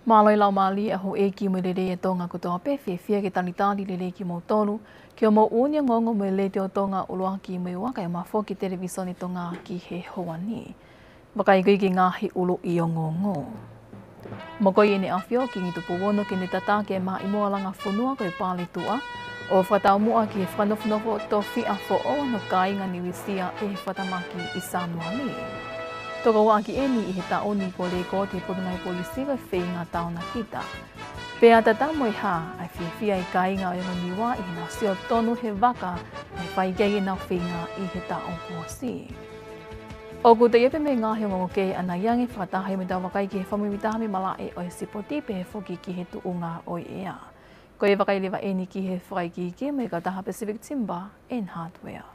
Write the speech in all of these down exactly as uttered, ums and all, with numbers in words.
Mālō e laumālie ʻa houʻeiki mo e lelei ʻa Tonga kotoa pē, fiefia ke talitali lelei kimoutolu ki hoʻomou ʻū ongoongo mei he Letiō Tonga ʻUluaki mo e Ua kae ʻumaʻā foki e Televisone Tonga ki he houa ni. Vakai ko ia ki he ngaahi ʻuluʻi ongoongo. Mokoi ʻEne ʻAfio Kingi Tupou Ono ke ne tataki e maʻimoa langa fonua ko e Paletuʻa, ʻo fakataumuʻa ki he fakanofonofo tofiʻa foʻou hono kāinga ne uesia ʻe he fakatamaki ʻi Sānuali. Tokoua ʻaki eni ʻi he taʻu ni kuo lēkooti ʻe he Potungāue Polisi ko e feinga taonakita. Pea tatau mo e hā, ʻa e fiefia ʻa e kāinga ʻo e ongo Niua ʻi heʻenau sio tonu he vaka naʻe fai ki ai ʻenau feinga ʻi he taʻu kuo ʻosi. ʻOku toe ʻi ai pē mo e ngaahi ongoongo kehe ʻanai ange, fakataha ia mo ʻetau vakai ki he fakamuimuitaha mei he malaʻe ʻo e sipoti pehē foki ki he tuʻunga ʻo e ʻea. Ko e vakai leva eni ki he fakaikiiki mei he kautaha Pacific Timber and Hardware.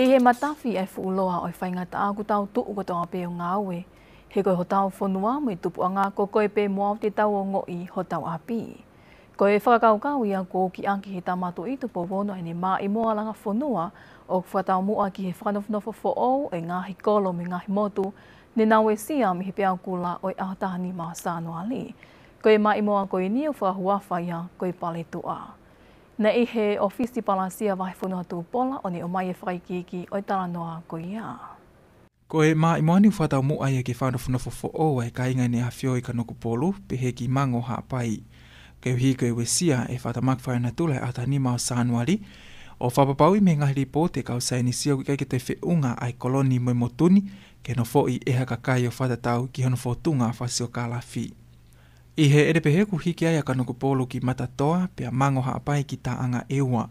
ʻI he matafi ʻa e fuʻu loa ʻo e faingataʻa, ʻoku tau tuʻu kotoa pē ʻo ngāue, he ko hotau fonua mo e tupuʻanga ko koe pē mo au te tau ongoʻi hotau ʻapi. Ko e fakakaukau ia kuo uki ʻaki ʻe he Tama Tuʻi Tupou Ono ʻene maʻimoa langa fonua ʻoku fakataumuʻa ki he fakanofonofo foʻou ʻo e ngaahi kolo mo e ngaahi motu ne nau uesia mei he peau kula ʻo e ʻaho taha nima ʻo Sānuali. Ko e maʻimoa ko eni ʻoku fakahuafa ia ko e Paletuʻa. Naʻe ʻi he ʻōfisi Palasia Vahefonua Tupola ʻo ne ʻomai e fakaikiiki ʻo e talanoa ko ia. Ko e maʻimoa ni ʻoku fakataumuʻa ia ki he fakanofonofo foʻou ʻa e kāinga ʻEne ʻAfio ʻi Kanokupolu, pehē ki Mango Haʻapai. Koeʻuhi ko e uesia ʻe he fakatamaki fakaenatula ʻi he ʻaho taha nima ʻo Sānuali, ʻo fakapapauʻi mei he ngaahi lipooti ʻa e kau saienisi ʻoku ʻikai ke toe feʻunga ʻa e kolo ni mo e motu ni ke nofoʻi ʻe ha kakai ʻo fakatatau ki hono fōtunga fakasiokālafi. ʻI heʻene pehē kuo hiki ai ʻa Kanokupolu ki Matatoa, pea Mango Haʻapai ki Taʻanga ʻEua.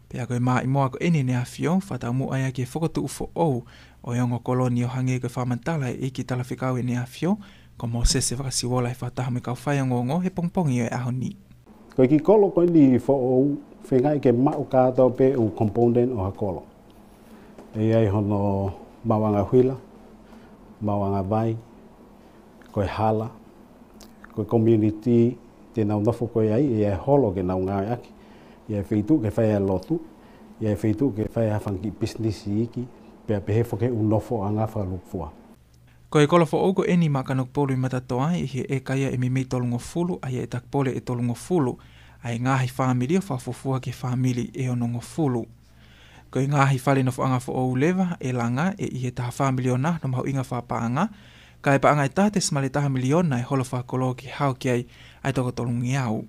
Pea ko e maʻimoa ko eni ʻEne ʻAfio, fakataumuʻa ia ki he fokotuʻu foʻou ʻo e ongo kolo ni, ʻo hangē ko e fakamatala ʻa e ʻEiki Talafekau ʻEne ʻAfio, ko Mōsese Vakasiuola, ʻi he fakataha mo e kau faiongoongo he pongipongi ʻo e ʻaho ni. Ko e kiʻi kolo ko eni foʻou, feingaʻi ke maʻu kātoa pē ʻū component ʻo ha kolo. ʻE ʻi ai hono maʻuʻanga huila, maʻuʻanga vai, ko e hala, ko e community te nau nofo ko ē ai, ʻe ʻi ai e holo ke nau ngāueʻaki, ʻi ai e feituʻu ke fai ai e lotu, ʻi ai e feituʻu ke fai ai ha fanga kiʻi pisinisi iiki, pea pehē foki e ʻū nofoʻanga fakalūkufua. Ko e kolo foʻou ko eni maʻa Kanokupolu ʻi Matatoa, ʻi he ʻeka ia ʻe meimei tolungofulu, ʻa ia ʻe takipole ʻe tolungofulu ʻa e ngaahi fāmili, ʻo fakafuofua ki he fāmili ʻe onongofulu. Ko e ngaahi fale nofoʻanga foʻou leva ʻe langa, ʻe ʻi he taha fā miliona hono mahuʻinga fakapaʻanga, ka ko e paʻanga ʻe taha tesimale taha miliona e holo fakakolo ke hao ki ai ʻa e toko tolungeau.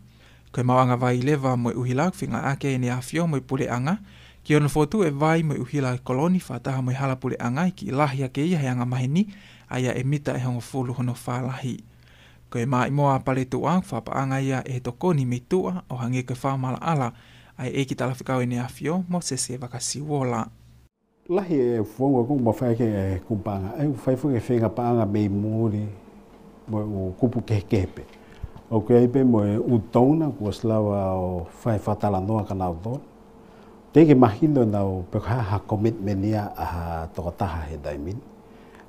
Ko e maʻuʻanga vai leva mo e ʻuhila ʻoku feinga ʻaki ʻEne ʻAfio mo e puleʻanga ki hono fokotuʻu e vai mo e ʻuhila ʻo e kolo ni fakataha mo e hala puleʻanga, ʻi he kiʻi lahi ake ia he angamaheni, ʻa ia ʻe mita ʻe hongofulu hono fālahi. Ko e maʻimoa Paletuʻa ʻoku fakapaʻanga ia ʻe he tokoni mei tuʻa, ʻo hangē ko e fakamaʻalaʻala ʻa e ʻEiki Talafekau ʻEne ʻAfio, Mōsese Vakasiuola. Lahi e founga ʻoku mafai ke kupu paʻanga, ʻe fai foki e feinga paʻanga mei muli mo e ʻū kupu kehekehe pē. ʻOku ʻi ai pē mo e ʻū donor kuo ʻosi lava ʻo fai fakatalanoa kia nautolu. Teʻeki ke mahino naʻa nau pe ko e hā ha commitment ia ʻa ha tokotaha he taimi ni.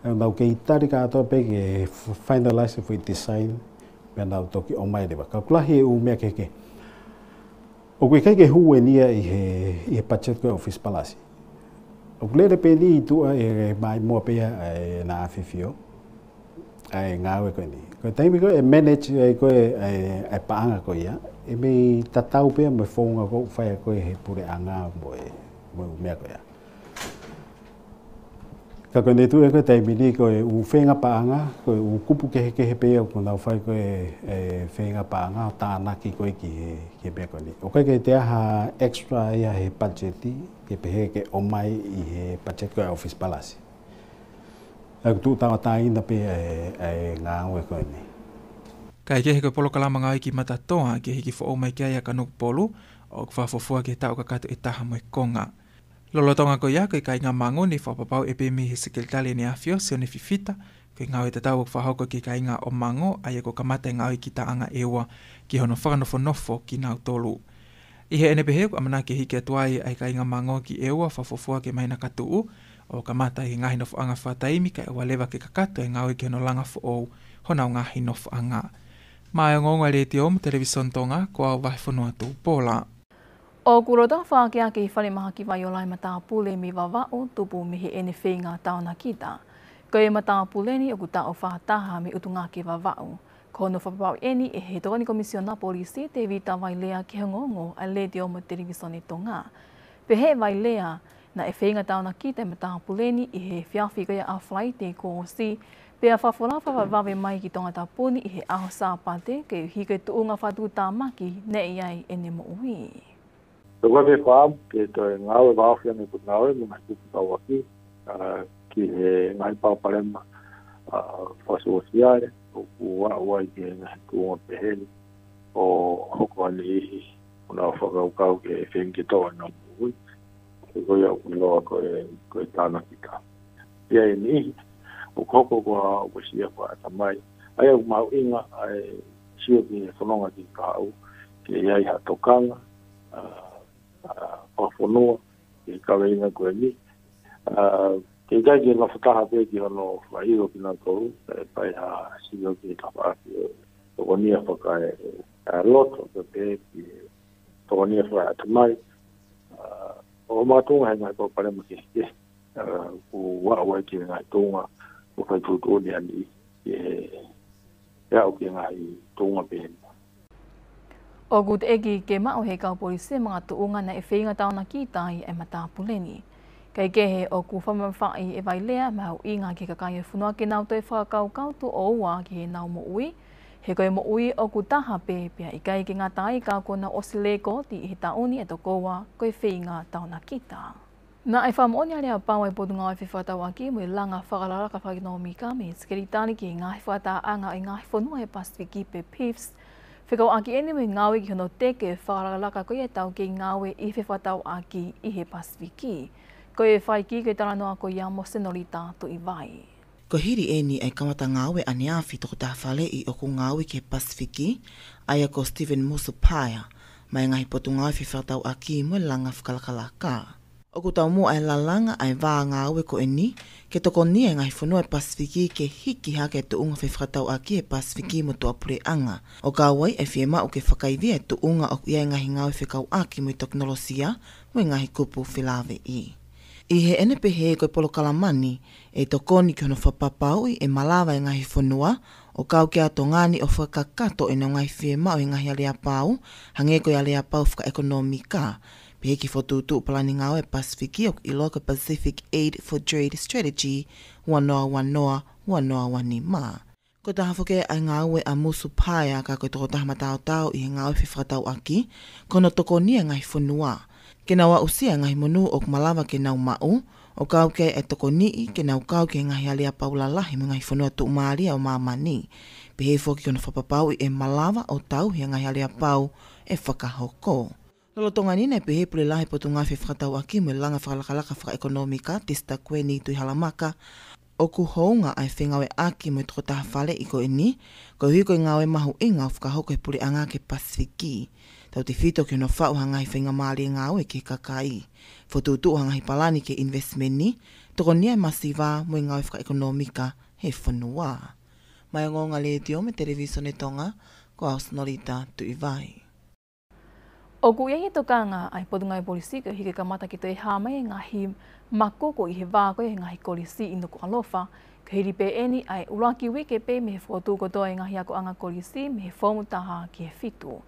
ʻE nau kei tali kātoa pē ke f-, finalize e foʻi design, pea nau toki ʻomai leva. Ka ʻoku lahi e ʻū meʻa kehekehe. ʻOku ʻikai ke hū eni ia ʻi he, ʻi he budget ko ē ʻa e ʻōfisi palasi. ʻOku lele pē eni ʻi tuʻa ʻi he maʻimoa pē ia ʻa ʻEne ʻAfio, ʻa e ngāue ko eni. Ko e taimi ko ē ʻe manage ai ko ē ʻa e, ʻa e paʻanga ko ia, ʻe mei tatau pē ia mo e founga ʻoku fai ko ē he puleʻanga mo e, mo e ʻū meʻa ko ia. Ka ko ʻene tuʻu ē ko e taimi ni ko e ʻū feinga paʻanga, ko e ʻū kupu kehekehe pē ia ʻoku nau fai ko ē, e, feinga paʻanga ʻo tānaki ko ē ki he, ki he meʻa ko eni. ʻOku ʻikai ke toe ʻi ai ha extra ia he budget ke pehē ke ʻomai ʻi he budget ko ē ʻa e ʻōfisi palasi. ʻOku tuʻu tauʻatāina pē ʻa e, ʻa e ngāue ko eni. Kae kehe, ko e polokalama ngāue ki Matatoa ke hiki foʻou mai ki ai ʻa Kanokupolu, ʻoku fakafuofua ki he taʻu kakato ʻe taha mo e konga. Lolotonga ko ia, ko e kāinga Mango ne fakapapauʻi pē mei he Sekelitali ʻEne ʻAfio, Sione Fifita, ko e ngāue tatau ʻoku fakahoko ki he kāinga ʻo Mango, ʻa ia ko e kamata e ngāue ki Taʻanga ʻEua, ki hono fakanofonofo kinautolu. ʻI heʻene pehē, ʻoku ʻamanaki ke hiki atu ai ʻa e kāinga Mango ki ʻEua fakafuofua ki he māhina ka tuʻu, ʻo kamata ʻi he ngaahi nofoʻanga fakataimi, kae ʻoua leva ke kakato e ngāue ki hono langa foʻou honau ngaahi nofoʻanga. Maʻá e ongoongo ʻa e Letiō mo e Televisone Tonga, ko au Vahefonua Tupola. ʻOku loto fakaakeake ʻi he falemahaki vai ola ʻa e matāpule mei Vavaʻu, tupu mei heʻene feinga taonakita. Ko e matāpule ni ʻoku taʻu fā taha mei ʻUtungake Vavaʻu. Ko hono fakapapauʻi eni ʻe he Tokoni Komisiona Polisi, Tevita Vailea, ki he ongoongo ʻa e Letiō mo e Televisone Tonga. Pehē ʻe Vailea, naʻe feinga taonakita e matāpule ni ʻi he efiafi ko ia ʻa Falaite kuo ʻosi, pea fakafola fakavavevave mai ki Tongatapu ni ʻi he ʻaho Sāpate, koeʻuhi ko e tuʻunga fakatuʻutāmaki naʻe ʻi ai ʻene moʻui. Ko e fakaʻamu ke toe ngāue vāofi ange ʻa e ngāue mo e ngaahi kupu tauʻaki, ā, ki he ngaahi palopalema, ā, fakasōsiale, ʻoku aʻu ai ki he ngaahi tuʻunga pehē ni, ʻo hoko ʻa e niʻihi ʻo nau fakakaukau ke feinga ke toʻo ʻenau moʻui. He ko ia ʻoku ʻiloa ko e, ko e taonakita. Pea ʻi ai e niʻihi ʻoku hoko ko e, ʻoku ʻosi ia fakaʻatamai. ʻA ia ʻoku mahuʻinga ʻa e sio ki he fononga ki he kahaʻu, ke ʻi ai ha tokanga, ā, ā, fakafonua, ki he kaveinga ko eni. Ā, ke ʻikai ke nofo taha pē ki hono fakaʻilo kinautolu, ē, pea ʻi ai ha sio ki he tafaʻaki ʻo e tokonia fakaeloto, pea pehē ki he tokonia fakaʻatamai, ā, ʻo makatuʻunga he ngaahi palopalema kehekehe, ā, ʻoku aʻu ai ki he ngaahi tuʻunga ʻoku fai tuʻutuʻuni ʻa e niʻihi, ke ʻe aʻu ki he ngaahi tuʻunga pehē ni. ʻOku teʻeki ke maʻu ʻe he kau polisi e makatuʻunga naʻe feinga taonakita ai e matāpule ni. Kae kehe, ʻoku fakamamafaʻi ʻe Vailea e mahuʻinga ki he kakai ʻo e fonua ke nau toe fakakaukau tuʻo ua ki heʻenau moʻui, he ko e moʻui ʻoku taha pē, pea ʻikai ke ngata ai ka kuo nau ʻosi lēkooti ʻi he taʻu ni ʻe toko ua ko e feinga taonakita. Naʻe fakamoʻoni ʻa e aleapau ʻa e Potungāue Fefakatauʻaki mo e Langa Fakalakalaka Fakaʻekonōmika mei he Sekelitali ki he Ngaahi Fakatahaʻanga ʻo e Ngaahi Fonua ʻo e Pasifiki pe PIFS, fekauʻaki eni mo e ngāue ki hono teke e fakalakalaka ko ia ʻa e taukei ngāue ʻi he fefakatauʻaki ʻi he Pasifiki. Ko e fakaikiiki ʻo e talanoa ko ia mo Senolita Tuʻivai. Ko e hili eni ʻa e kamata ngāue ʻaneafi tokotaha faleʻi ʻoku ngāue ki he Pasifiki, ʻa ia ko Stephen Musupaea, maʻá e Ngaahi Potungāue Fefakatauʻaki mo e Langa Fakalakalaka. ʻOku taumuʻa e lalanga ʻa e vā ngāue ko eni ke tokonia e ngaahi fonua ʻo e Pasifiki ke hiki hake e tuʻunga fefakatauʻaki ʻa e Pasifiki mo tuʻapuleʻanga, ʻo kau ai e fiemaʻu ke fakaivia e tuʻunga ʻoku ʻi ai e ngaahi ngāue fekauʻaki mo e tekinolosia mo e ngaahi kupu felāveʻi. ʻI heʻene pehē, ko e polokalama ni ʻe tokoni ki hono fakapapauʻi ʻe malava e ngaahi fonua ʻo kau ki ai ʻa Tonga ni ʻo fakakakato ʻenau ngaahi fiemaʻu ʻi he ngaahi aleapau, hangē ko e aleapau fakaʻekonōmika, pehē ki he fokotuʻutuʻu palani ngāue ʻa e Pasifiki ʻoku ʻiloa ko e Pacific Aid for Trade Strategy ua noa ua noa, ua noa ua nima. Ko e taha foki ʻa e ngāue ʻa Musupaea, ka ko e tokotaha mataotao ʻi he ngāue fefakatauʻaki, ko hono tokonia e ngaahi fonua ke nau aʻusia e ngaahi monū ʻoku malava ke nau maʻu, ʻo kau ki ai e tokoniʻi ke nau kau ki he ngaahi aleapau lalahi mo e ngaahi fonua tuʻumālie ʻo māmani. Pehē foki ki hono fakapapauʻi ʻe malava ʻo tauhi e ngaahi aleapau ʻe fakahoko. Lolotonga ni naʻe pehē ʻe he Pule Lahi ʻo e Potungāue Fefakatauʻaki mo e Langa Fakalakalaka Fakaʻekonōmika, Tisita Kueni Tuʻihalamaka, ʻoku hounga ʻa e fengāueʻaki mo e tokotaha faleʻi ko eni, koeʻuhi ko e ngāue mahuʻinga ʻoku fakahoko ʻe he puleʻanga ki he Pasifiki, tautefito ki hono faʻu ha ngaahi faingamālie ngāue ki he kakai, fokotuʻutuʻu ha ngaahi palani ki he ʻinivesimeni, tokonia e masiva mo e ngāue fakaʻekonōmika ʻa e fonua. Maʻá e ongoongo ʻa e Letiō mo e Televisone Tonga, ko au Senolita Tuʻivai. ʻOku ʻi ai e tokanga ʻa e Potungāue Polisi koeʻuhi ke kamata ke toe hā mai e ngaahi makuku ʻi he vā ko ia ʻo e ngaahi kolisi ʻi Nukuʻalofa, ko e hili pē eni ʻa e ʻuluaki uike pē mei he fokotuʻu kotoa e ngaahi akoʻanga kolisi mei he foomu taha ki he fitu.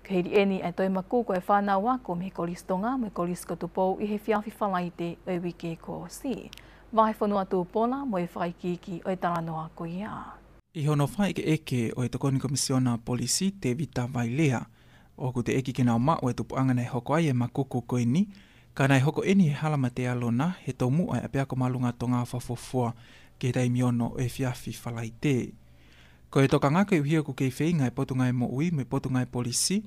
Ko e hili eni ʻa e toe makuku e fānau ako mei he Kolisi Tonga mo e Kolisi ko Tupou ʻi he efiafi Falaite ʻo e uike kuo ʻosi. Vahefonua Tupola mo e fakaikiiki ʻo e talanoa ko ia. ʻI hono fakaʻekeʻeke ʻo e Tokoni Komisiona Polisi, Tevita Vailea, ʻoku teʻeki ke nau maʻu e tupuʻanga naʻe hoko ai e makuku ko eni, ka naʻe hoko eni he hala Mate Alona, he tomuʻa e ʻapiako māʻolunga Tonga ʻo fakafuofua ki he taimi ono ʻo e efiafi Falaite. Ko e tokanga koeʻuhi ʻoku kei feinga e Potungāue Moʻui mo e Potungāue Polisi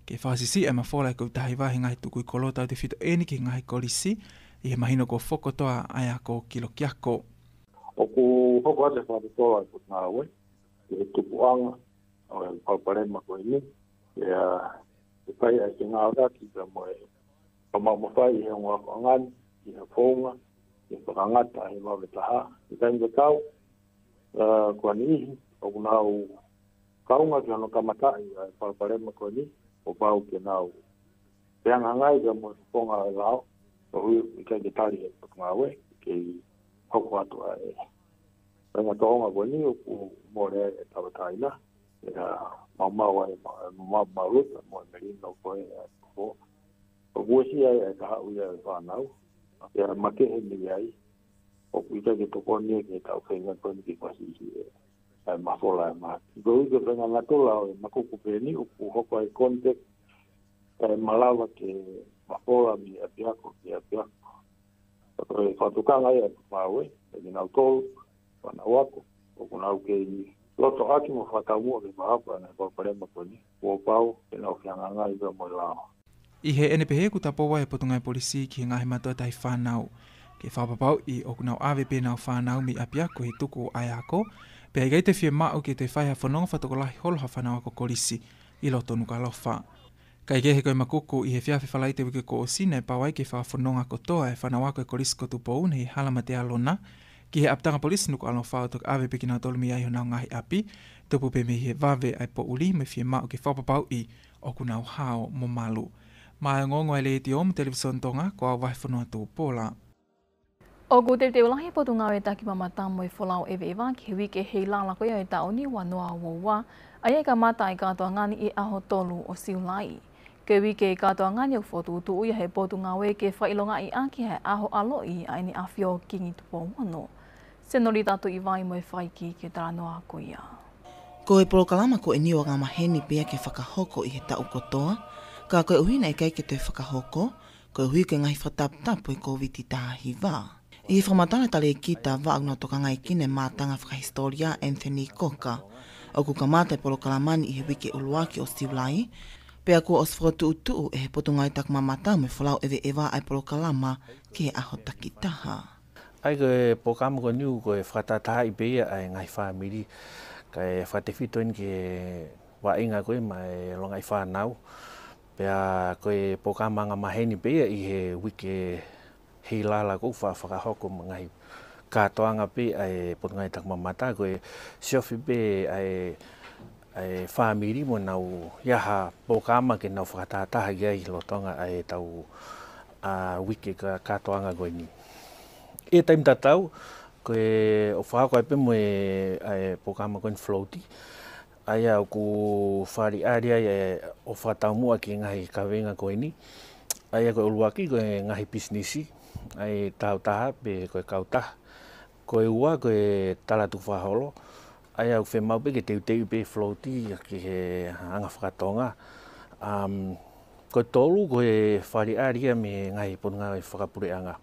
ke fakasiʻisiʻi e mafola ʻe koutaha hiva he ngaahi tukui kolo, tautefito eni ki he ngaahi kolisi, ʻi he mahino kuo foki kotoa ʻa e ako ki Lokiako. ʻOku hoko atu e fakatotolo ʻa e Potungāue ki he tupuʻanga ʻo e palopalema ko eni, pea ʻe fai ʻa e fengāueʻaki pea mo e fakamamafaʻi ʻe he ongo akoʻanga ni ki he founga ke fakangata ʻa e vave taha. ʻI he taimi tatau, ā, ko ha niʻihi ʻoku nau kaunga ki hono kamataʻi ʻa e palopalema ko eni, kuo pau ke nau fehangahangai pea mo e fofonga ʻo e lao, koeʻuhi ʻoku ʻikai ke tali ʻe he Potungāue, ke hoko atu ʻa e faʻahinga tōʻonga ko eni ʻoku mole ai e tauʻatāina, ʻa e maumau ʻa e ma-, ma-, maluta mo e melino ko ē ʻa e koko. ʻOku uesia ai ʻa e kahaʻu ia ʻa e fānau, pea makehe mei ai, ʻoku ʻikai ke tokoni ia ki he taʻu feinga ko eni ke fasihi ʻe ʻa e mafola ʻa e mahaki. Koeʻuhi ko e faʻahinga natula ʻo e makuku pē eni, ʻoku hoko ai e contact, ʻe malava ke mafola mei ʻapiako ki ʻapiako. Ko e fakatukanga ia ʻa e Potungāue, ʻe kinautolu, fānau ako, ʻoku nau kei lotoʻaki mo fakataumuʻa ke fakahoko ʻa e ngaahi palopalema ko eni, kuo pau ke nau fehangahangai pea mo e lao. ʻI heʻene pehē, kuo tapou ʻa e Potungāue Polisi ki he ngaahi mātuʻa taʻefānau ke fakapapauʻi ʻoku nau ʻave pē ʻenau fānau mei ʻapiako he tuku ʻa e ako, pea ʻikai toe fiemaʻu ke toe fai ha fononga fakatokolahi holo ha fānau ako kolisi ʻi loto Nukuʻalofa. Kaekehe, ko e makuku ʻi he efiafi Falaite uike kuo ʻosi naʻe pau ai ke fakafononga kotoa e fānau ako ʻa e Kolisi ko Tupou ʻi he hala Matealona ki he ʻapitanga polisi Nukuʻalofa ʻo toki ʻave pē kinautolu mei ai honau ngaahi ʻapi, tupu pē mei he vave ʻa e poʻuli mo e fiemaʻu ke fakapapauʻi ʻoku nau hao mo malu. Maʻá e ongoongo ʻa e Letiō mo e Televīsone Tonga, ko au Vahefonua Tupola. ʻOku teuteu lahi e Potungāue Takimamata mo e Folau ʻEveʻeva ki he uike Heilala ko ia ʻo e taʻu ni ua noa ua ua, ʻa ia ʻe kamata ʻa e kātoanga ni ʻi he ʻaho tolu ʻo Siulai. Ko e uike kātoanga ni ʻoku fokotuʻutuʻu ia ʻe he Potungāue ke fakaʻilongaʻi ʻaki ʻa e ʻaho ʻaloʻi ʻa ʻEne ʻAfio Kingi Tupou Ono. Senolita Tuʻivai mo e fakaikiiki ʻo e talanoa ko ia. Ko e polokalama ko eni ʻoku angamaheni pē ia ke fakahoko ʻi he taʻu kotoa, ka koeʻuhi naʻe ʻikai ke toe fakahoko, koeʻuhi ko e ngaahi fakataputapu ʻo e Kōviti taha hiva. ʻI he fakamatala ʻa e talēkita vaʻa ʻoku nau tokangaekina e mātanga fakahisitōlia, Anthony Cocker, ʻoku kamata e polokalama ni ʻi he uike ʻuluaki ʻo Siulai, pea kuo ʻosi fokotuʻutuʻu ʻe he Potungāue Takimamata mo e Folau ʻEveʻeva ʻa e polokalama ki he ʻaho takitaha. ʻA ia ko e polokalama ko eni ʻoku fakatātaaʻi pē ia ʻa e ngaahi fāmili, kae fakatefito eni ki he vaʻinga ko ē maʻá e longaʻi fānau. Pea ko e polokalama angamaheni pē ia ʻi he uike Heilala ʻoku fa-, fakahoko mo e ngaahi kātoanga pē ʻa e Potungāue Takimamata, ko e siofi pē ʻa e, ʻa e fāmili mo nau ʻi ai ha polokalama ke nau fakatātaaʻi ai lolotonga ʻa e taʻu, ʻa, uike ka-, kātoanga ko eni. ʻI he taimi tatau, ko e ʻoku fakahoko ai pē mo e, ʻa e polokalama ko eni float, ʻa ia ʻoku fakaʻaliʻali ai ʻa e ʻofa taumuʻa ki he ngaahi kaveinga ko eni. ʻA ia ko e ʻuluaki ko e ngaahi pisinisi, ʻa e taautaha pe ko e kautaha. Ko e ua ko e talatukufakaholo, ʻa ia ʻoku fiemaʻu pē ke teuteuʻi pē float ia ki he anga fakatonga. Um, ko e tolu ko e fakaʻaliʻali ia mei he ngaahi potungāue fakapuleʻanga.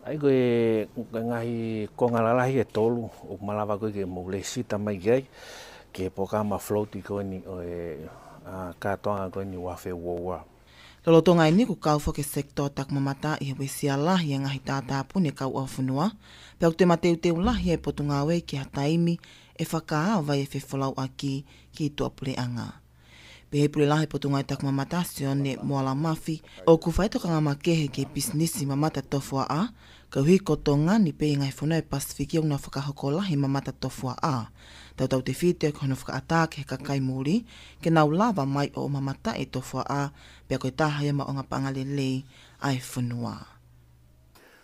ʻA ia ko e, ko e ngaahi konga lalahi ʻe tolu ʻoku malava ko ē ke mou lēsisita mai ki ai, ki he polokalama float ko eni ʻo e, ʻa, kātoanga ko eni ua afe ua ua. Lolotonga eni ʻoku kau foki e sekitoa takimamata ʻi he uesia lahi ʻa e ngaahi tātāpuni ʻa e kauʻaufonua, pea ʻoku toe mateuteu lahi ʻa e Potungāue ki ha taimi ʻe fakaava ai e fefolauʻaki ki tuʻapuleʻanga. Pehē ʻe he Pule Lahi ʻo e Potungāue Takimamata, Sione Moala Mafi, ʻoku fai e tokanga makehe ki he pisinisi mamata tofuaʻa, koeʻuhi ko Tonga ni pē ʻi he ngaahi fonua ʻo e Pasifiki ʻoku nau fakahoko lahi e mamata tofuaʻa. Tautautefito ki hono fakaʻatā ki he kakai muli ke nau lava mai ʻo mamataʻi e tofuaʻa, pea ko e taha ia e maʻuʻanga paʻanga lelei ʻa e fonua.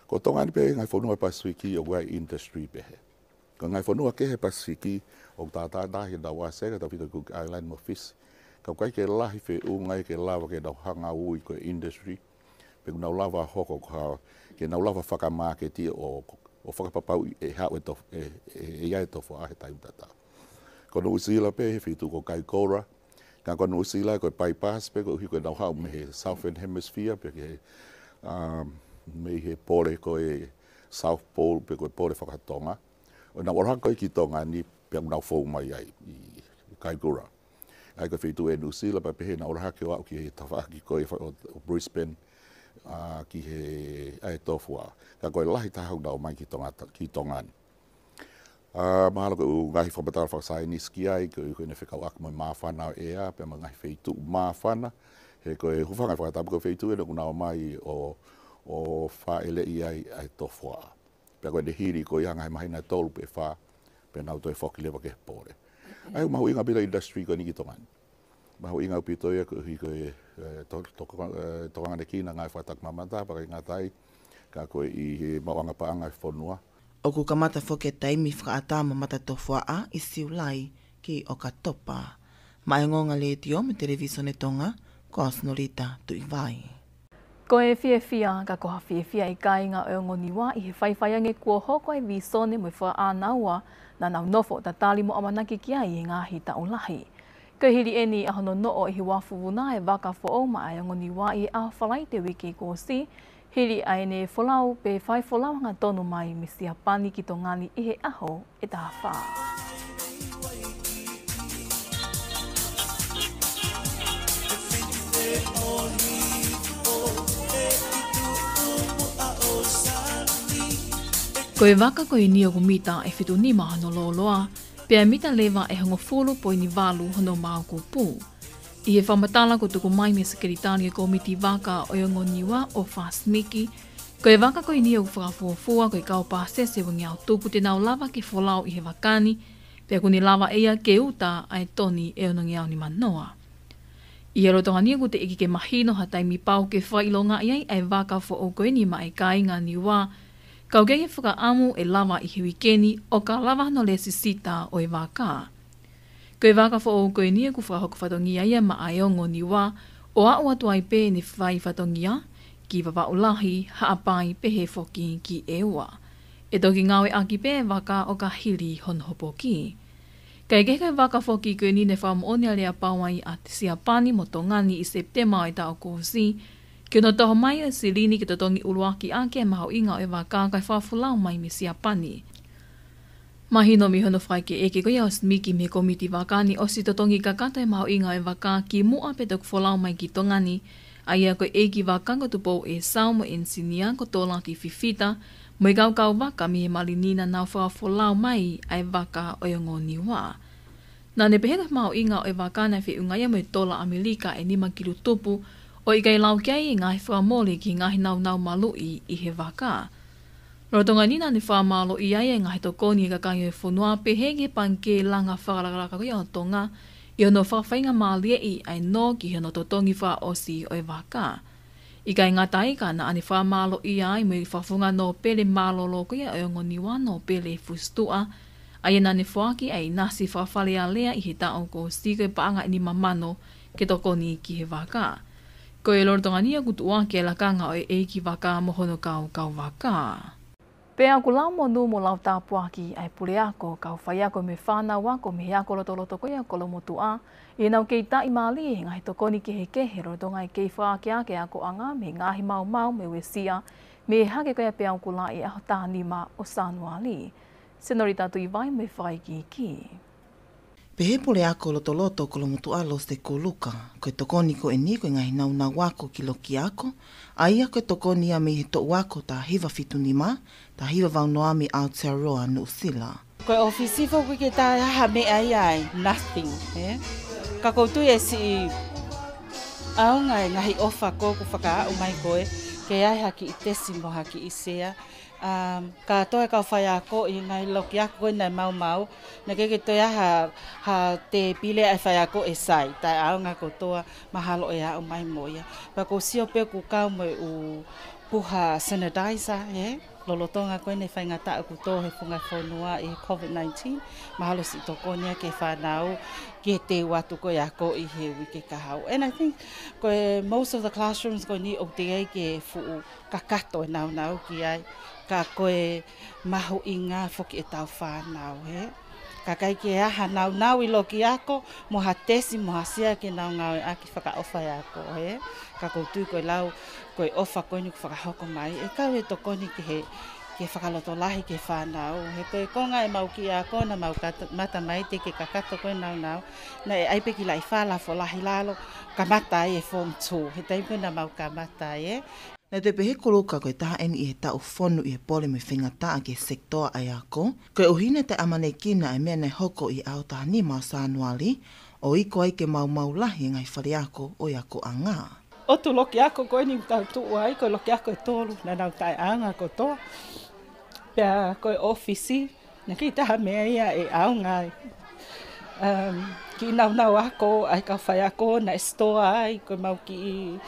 Ko Tonga ni pē ʻi he ngaahi fonua ʻo e Pasifiki ʻoku ʻi ai e industry pehē. Ko e ngaahi fonua kehe ʻo e Pasifiki ʻoku tātātaha ʻenau ʻāseka, tautefito ki Cook Island mo Fisi. Ka ʻoku ʻikai ke lahi feʻunga ia ke lava ke nau hanga ʻo ui ko e industry, pe ʻoku nau lava hoko ko ha, ke nau lava fakamāketi ʻo, ʻo fakapapauʻi ʻe haʻu e tof-, ʻe, ʻe, ʻe ʻi ai e tofuaʻa he taimi tatau. Ko Nuʻusila pē he feituʻu ko Kaikoura, ka ko Nuʻusila ko e bypass pē koeʻuhi ko ʻenau haʻu mei he Southern Hemisphere, pea ki he, um, mei he pole ko e South Pole pe ko e pole fakatonga. ʻO nau ʻalu hake ko ē ki Tonga ni pea ʻoku nau fou mai ai ʻi Kaikoura. ʻA ia ko e feituʻu ʻi Nuʻusila pea pehē nau ʻalu hake ʻo aʻu ki he tafaʻaki ko ē ʻo, ʻo Brisbane, ʻa, ki he, ʻa e tofuaʻa. Ka ko e lahi taha ʻoku nau ō mai ki Tonga, ki Tonga ni. ʻA, mahalo ko e ʻū ngaahi fakamatala fakasaienisi ki ai, ko e, ko ʻene fekauʻaki mo e māfana ʻo e ʻea, pea mo e ngaahi feituʻu māfana, he ko e hūfanga ʻo e fakatapu ko e feituʻu eni ʻoku nau ō mai ʻo, ʻo fāʻeleʻi ai ʻa e tofuaʻa. Pea ko ʻene hili ko ia ha ngaahi māhina ʻe tolu pe fā, pea nau toe foki leva ki he pole. ʻA ia ʻoku mahuʻinga ʻaupito e industry ko eni ki Tonga ni. Mahuʻinga ʻaupito ia koeʻuhi ko e, eh, to-, to-, eh, tokangaʻi ʻaki e ngaahi fakatakimuʻa mamata, pea ʻikai ngata ai, ka ko e ʻi he maʻuʻanga paʻanga e fonua. ʻOku kamata foki e taimi fakaʻatā mo matatofuaʻa ʻi Siulai ki ʻOkatopa. Maʻá e Ongoongo Letiō mo e Televisone Tonga, ko au Senolita Tuʻivai. Ko e fiefia, ka ko ha fiefia e kāinga ʻo e ongo Niua ʻi he faifaiange kuo hoko e visone mo e fakaʻānaua naʻa nau nofo ʻo tatali mo ʻamanaki ki ai he ngaahi taʻu lahi. Ko e hili eni ʻa hono noʻo ʻi he uafu vuna e vaka foʻou maʻá e ongo Niua ʻi he ʻaho Falaite uike kuo ʻosi, hili ʻa ʻene folau pe fai folau hangatonu mai mei Siapani ki Tonga ni ʻi he ʻaho ʻe taha fā. Ko e vaka ko eni ʻoku mita ʻe fitu nima hono lōloa, pea mita leva ʻe hongofulu poini valu hono maokupu. ʻI he fakamatala kuo tuku mai mei he Sekelitali e Kōmiti Vaka ʻo e ongo Niua ʻo Fā Simiki, ko e vaka ko eni ʻoku fakafuofua ko e kau pāsese uangeau tupu te nau lava ke folau ʻi he vaka ni, pea ʻoku ne lava ʻe ia ke uta ʻa e toni ʻe onongeau nimanoa. ʻI he lolotonga ni ʻoku teʻeki ke mahino ha taimi pau ke fakaʻilongaʻi ai ʻa e vaka foʻou ko eni maʻá e kāinga Niua, ka ʻoku ʻi ai e fakaʻamu ʻe lava ʻi he uike ni ʻo ka lava hono lēsisita ʻo e vaka. Ko e vaka foʻou ko eni ʻoku fakahoko fatongia ia maʻá e ongo Niua, ʻo aʻu atu ai pē ʻene fai fatongia ki Vavaʻu Lahi, Haʻapai pehē foki ki ʻEua. ʻE toki ngāueʻaki pē e vaka ʻo ka hili hono hopoki. Kae kehe, ko e vaka foki ko eni ne fakamoʻoni aleapau ai ʻa Siapani mo Tonga ni ʻi Sepitema ʻo e taʻu kuo ʻosi, ki hono toho mai ʻo e silini ke totongi ʻuluaki ʻaki e mahuʻinga ʻo e vaka kae fakafolau mai mei Siapani. Mahino mei hono fakaʻekeʻeke ko ia ʻa Simiki mei he Kōmiti Vaka ni, ʻosi totongi kakato e mahuʻinga ʻo e vaka kimuʻa pea toki folau mai ki Tonga ni, ʻa ia ko e ʻeiki vaka ko Tupou ʻEsau mo e ʻenisinia ko Tolati Fifita, mo e kau kauvaka mei he malini naʻa nau fakafolau mai ʻa e vaka ʻo e ongo Niua. Naʻá ne pehē ko e mahuʻinga ʻo e vaka naʻe feʻunga ia mo e tola ʻAmelika ʻe nima kilu tupu, ʻo ʻikai lau ki ai e ngaahi fakamole ki he ngaahi nāunau maluʻi ʻi he vaka. Lolotonga ni naʻá ne fakamālōʻia ai e ngaahi tokoni ʻa e kakai ʻo e fonua, pehē ki he Pangikē Langa Fakalakalaka ko ia ʻo Tonga, ʻi hono fakafaingamālieʻi ʻa e nō ki hono totongi fakaʻosi ʻo e vaka. ʻIkai ngata ai, ka naʻá ne fakamālōʻia ai mo e fakafofonga nōpele mālōlō ko ia ʻo e ongo Niua, Nōpele Fusituʻa, ʻa ia naʻá ne foaki ʻa e ʻinasi faka-Fale Alea ʻi he taʻu kuo ʻosi ko e paʻanga ʻe nima mano ke tokoni ki he vaka. Ko e lolotonga ni ʻoku tuʻuaki e lakanga ʻo e ʻeiki vaka mo hono kau kauvaka. Pea ʻoku lau monū mo lau tāpuaki ʻa e puleako, kau faiako mo e fānau ako mei he ako lotoloto ko ia ʻo Kolomotuʻa, ʻi heʻenau kei taʻimālie he ngaahi tokoni kehekehe lolotonga e kei fakaakeake akoʻanga mei he ngaahi maumau mo e uesia, mei he hake ko ia pea ʻoku laʻi e ʻaho taha nima ʻo Sānuali. Senolita Tuʻivai mo e fakaikiiki. Pehē ʻe he puleako lotoloto ʻo Kolomotuʻa, Lose Kuluka, ko e tokoni ko eni ko e ngaahi nāunau ako ki loki ako, ʻa ia ko e tokoni ia mei he toʻu ako taha hiva fitu nima, taha hiva valu noa mei Aotearoa Nuʻusila. Ko e ʻōfisi foki ke tā ha meʻa ia ai, nothing, ē? Ka ʻoku ou tui ʻe siʻi ʻaonga e ngaahi ʻofa ko ē ʻoku fakaaʻu mai ko ē, ke ʻi ai ha kiʻi tesi mo ha kiʻi sea, um, kātoa e kau faiako ʻi he ngaahi loki ako ko ē naʻe maumau, naʻe ʻikai ke toe ʻi ai ha, ha tēpile ʻa e faiako ʻe sai, taʻeʻaonga kotoa, mahalo ʻe aʻu mai mo ia. Pea ʻoku ou sio pē ʻoku kau mo e ʻū puha sanitizer, ē? Lolotonga ko eni e faingataʻa ʻoku tō he funga fonua ʻi he COVID nineteen, mahalo siʻi tokoni ia ki he fānau, ki he teu atu ko ē ako ʻi he uike kahaʻu. And I think, ko e most of the classrooms ko eni ʻoku teʻeki ai ke fuʻu kakato e nāunau ki ai, ka ko e mahuʻinga foki ʻetau fānau, ē? Ka ʻikai ke ʻi ai ha nāunau ʻi loki ako, mo ha tesi, mo ha sea ke nau ngāueʻaki fakaʻofa e ako, ē? Ka ʻoku ou tui ko e lau, ko e ʻofa ko eni ʻoku fakahoko mai, ʻe kau he tokoni ki he, ki he fakalotolahi ki he fānau. He ko e konga ʻemau kiʻi ako naʻa mau kata-, mata mai te ke kakato ko ē nāunau, naʻe ʻi ai pē kiʻi laʻi fala fo lahi lalo, kamata ai e form two, he taimi ko ē naʻa mau kamata ai, ē? Naʻe toe pehē ʻe Kuluka ko e taha eni ʻi he taʻu fonu ʻi he pole mo e faingataʻa ki he sekitoa ʻa e ako, koeʻuhi naʻe taʻeʻamanekina e meʻa naʻe hoko ʻi he ʻaho taha nima ʻo Sānuali, ʻo iku ai ke maumau lahi e ngaahi fale ako ʻo e akoʻanga. ʻOtu loki ako ko eni ʻoku tau tuʻu ai, ko e loki ako ʻe tolu, naʻa nau taʻeʻaonga kotoa. Pea ko e ʻōfisi, naʻe ʻikai ha meʻa ia ʻe ʻaonga ai. Um, kiʻi naunau ako, ʻa e kau faiako, naʻe sitoa ai, ko ʻemau kiʻi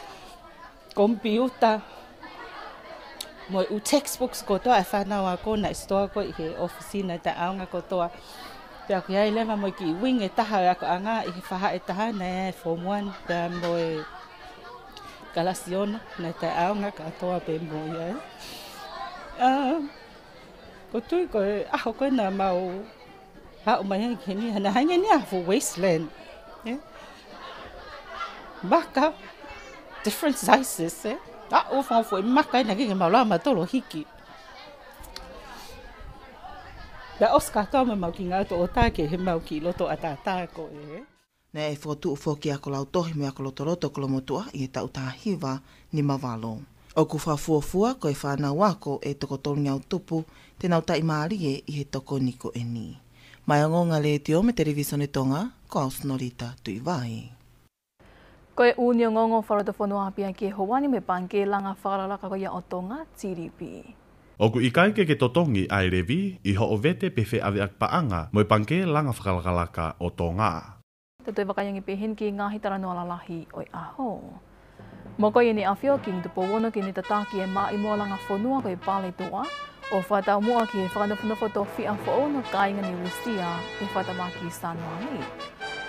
computer. Mo e ʻū textbooks kotoa ʻa e fānau ako, naʻe sitoa ko ē ʻi he ʻōfisi, naʻe taʻeʻaonga kotoa. Pea ʻoku ʻi ai leva mo e kiʻi wing ʻe taha ʻo e akoʻanga ʻi he faʻahi ʻe taha, naʻe form one, pea mo e kalasi ono, naʻe taʻeʻaonga kotoa pē mo ia. Um, ʻoku ou tui ko e ʻaho ko ē naʻa mau aʻu mai ai ki heni, naʻe hangē ia ha fuʻu wasteland. ʻE? Maka, different sizes, ʻe? ʻA, ʻo fanga fuʻu maka ʻe naʻe ʻikai ke mau lava mautolu ʻo hiki. Pea ʻosi kātoa mo ʻemau kiʻi ngaahi toʻota ki heʻemau kiʻi loto ʻataʻatā ko ē. Naʻe fokotuʻu foki ʻa e ako lautohi mo e ako lotoloto ʻo Kolomotuʻa ʻi he taʻu taha hiva nima valu. ʻOku fakafuofua ko e fānau ako ʻe toko tolungeau tupu te nau taʻimālie ʻi he tokoni ko eni. Maʻá e Ongoongo Letiō mo e Televisone Tonga, ko au Sinolita Tuʻivai. Ko e ʻUnioni Ongoongo Fakalotofonua ʻApiaki ʻe hoani mo e Pangikē Langa Fakalakalaka ko ia ʻo Tonga, T D B. ʻOku ʻikai ke ke totongi ʻa e levy ʻi hoʻo vete pe feʻaveʻaki paʻanga mo e Pangikē Langa Fakalakalaka ʻo Tonga. Tau toe vakai ange pē heni ki he ngaahi talanoa lalahi ʻo e ʻaho. Mokoi ʻEne ʻAfio Kingi Tupou Ono ke ne tataki e maʻimoa langa fonua ko e Pale Toa, ʻo fakataumuʻa ki he fakanofonofo tofiʻa foʻou ʻa e kāinga Nuʻusila ʻi he fakatamaki Sānuali.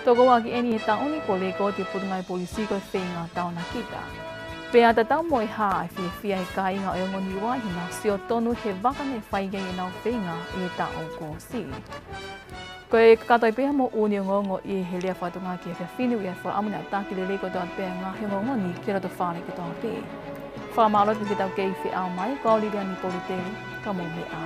Toko ua ki eni he taʻu ni, kuo lekooti ʻe he Potungāue Polisi ko e feinga taonakita. Pea tatau mo e hā ʻa e fiefia ʻa e kāinga ʻo e ongo Niua ʻi heʻenau sio tonu he vaka naʻe fai ai ʻenau feinga ʻi he taʻu kuo ʻosi. Ko e kakato ai pē ia mo e ʻUnioni Ongoongo ʻi he lea faka-Tonga ki he efiafi ni, ʻoku ʻi ai e fakaʻamu naʻa tau taki lelei kotoa pē ʻa e ngaahi ongoongo ni ki he lotofale kotoa pē. Fakamālō atu ki heʻetau kei feʻao mai, ko au Liliani Polutele, ka mou meʻa